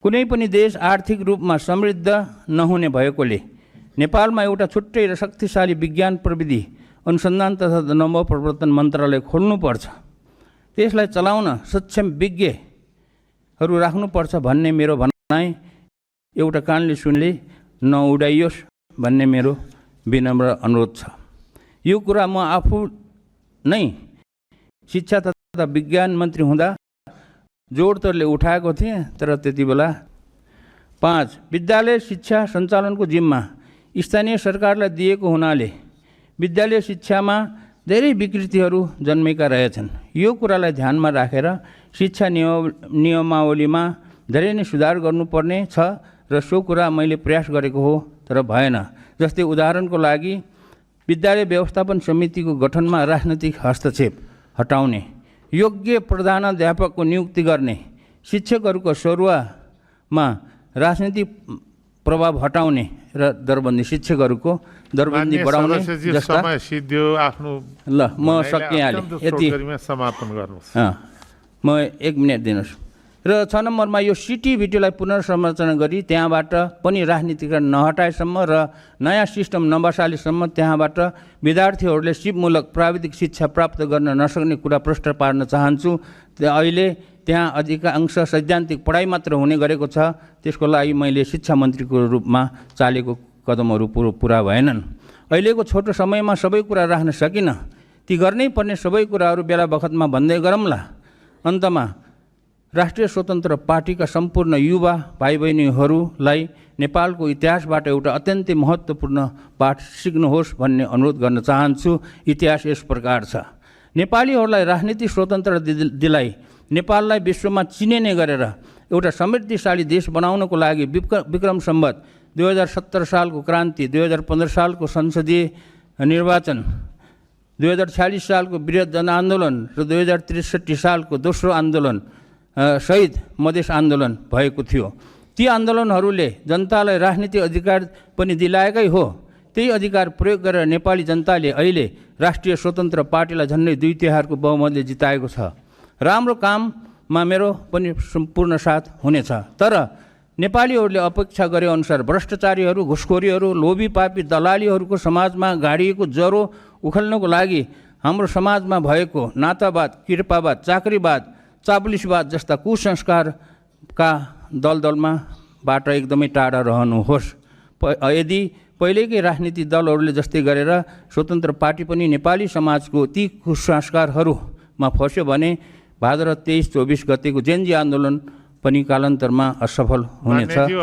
कुनै पनि देश आर्थिक रूपमा समृद्ध नहुने भएकोले नेपालमा एउटा छुट्टै र शक्तिशाली विज्ञान प्रविधि अनुसन्धान तथा नवप्रवर्तन मन्त्रालय खोल्नुपर्छ। त्यसलाई चलाउन सक्षम विज्ञहरू राख्नुपर्छ भन्ने मेरो भनाइ एउटा कानले सुनले नउडाइयोस् भन्ने मेरो विनम्र अनुरोध छ। यो कुरा म आफू नै शिक्षा तथा विज्ञान मन्त्री हुँदा जोडतोडले उठाएको थिएँ, तर त्यति बेला 5 विद्यालय शिक्षा सञ्चालनको जिम्मा स्थानीय सरकारलाई दिएको हुनाले विद्यालय शिक्षामा धेरै विकृतिहरू जन्मेका रहेछन्। यो कुरालाई ध्यानमा राखेर शिक्षा नियमावलीमा धेरै नै सुधार गर्नुपर्ने छ र सो कुरा मैले प्रयास गरेको हो, तर भएन। जस्तै उदाहरणको लागि विद्यालय व्यवस्थापन समितिको गठनमा राजनैतिक हस्तक्षेप हटाउने, योग्य प्रधानाध्यापकको नियुक्ति गर्ने, शिक्षकहरूको सरुवामा राजनीतिक प्रभाव हटाउने र दरबन्दी शिक्षकहरूको दरबन्दी बढाउने जस्ता। समय सिद्धियो आफ्नो। ल म सकिहालेँ, यति समापन गर्नुहोस्। म 1 मिनेट दिनुहोस्। र 6 नम्बरमा यो सिटिभिटीलाई पुनर्संरचना गरी त्यहाँबाट पनि राजनीतिकरण नहटाएसम्म र नयाँ सिस्टम नबसालेसम्म त्यहाँबाट विद्यार्थीहरूले सिपमूलक प्राविधिक शिक्षा प्राप्त गर्न नसक्ने कुरा प्रष्ट पार्न चाहन्छु। अहिले त्यहाँ अधिकांश सैद्धान्तिक पढाइ मात्र हुने गरेको छ। त्यसको लागि मैले शिक्षा मन्त्रीको रूपमा चालेको कदमहरू पुरा भएनन्। अहिलेको छोटो समयमा सबै कुरा राख्न सकिनँ। ती गर्नै पर्ने सबै कुराहरू बेला बखतमा भन्दै गरौँला। अन्तमा राष्ट्रिय स्वतन्त्र पार्टीका सम्पूर्ण युवा भाइ बहिनीहरूलाई नेपालको इतिहासबाट एउटा अत्यन्तै महत्त्वपूर्ण पाठ सिक्नुहोस् भन्ने अनुरोध गर्न चाहन्छु। इतिहास यस प्रकार छ। नेपालीहरूलाई राजनीतिक स्वतन्त्र दिलाई नेपाललाई विश्वमा चिनिने गरेर एउटा समृद्धिशाली देश बनाउनको लागि विक्रम सम्वत 2070 सालको क्रान्ति, 2015 सालको संसदीय निर्वाचन, 2046 सालको वृहत् जनआन्दोलन र 2063 सालको दोस्रो आन्दोलन शहीद मधेस आन्दोलन भएको थियो। ती आन्दोलनहरूले जनतालाई राजनीतिक अधिकार पनि दिलाएकै हो। त्यही अधिकार प्रयोग गरेर नेपाली जनताले अहिले राष्ट्रिय स्वतन्त्र पार्टीलाई झन्डै 2/3 बहुमतले जिताएको छ। राम्रो काममा मेरो पनि सम्पूर्ण साथ हुनेछ। तर नेपालीहरूले अपेक्षा गरे अनुसार भ्रष्टाचारीहरू, घुसखोरीहरू, लोभी पापी दलालीहरूको समाजमा गाडिएको ज्वरो उखेल्नको लागि हाम्रो समाजमा भएको नातावाद, कृपावाद, चाकरीवाद, चापुलिसवाद जस्ता कुसंस्कारका दलदलमाबाट एकदमै टाढा रहनुहोस्। यदि पहिलेकै राजनीतिक दलहरूले जस्तै गरेर स्वतन्त्र पार्टी पनि नेपाली समाजको ती कुसंस्कारहरूमा फस्यो भने भाद्र 23-24 गतेको जेनजी आन्दोलन पनि कालान्तरमा असफल हुनेछ।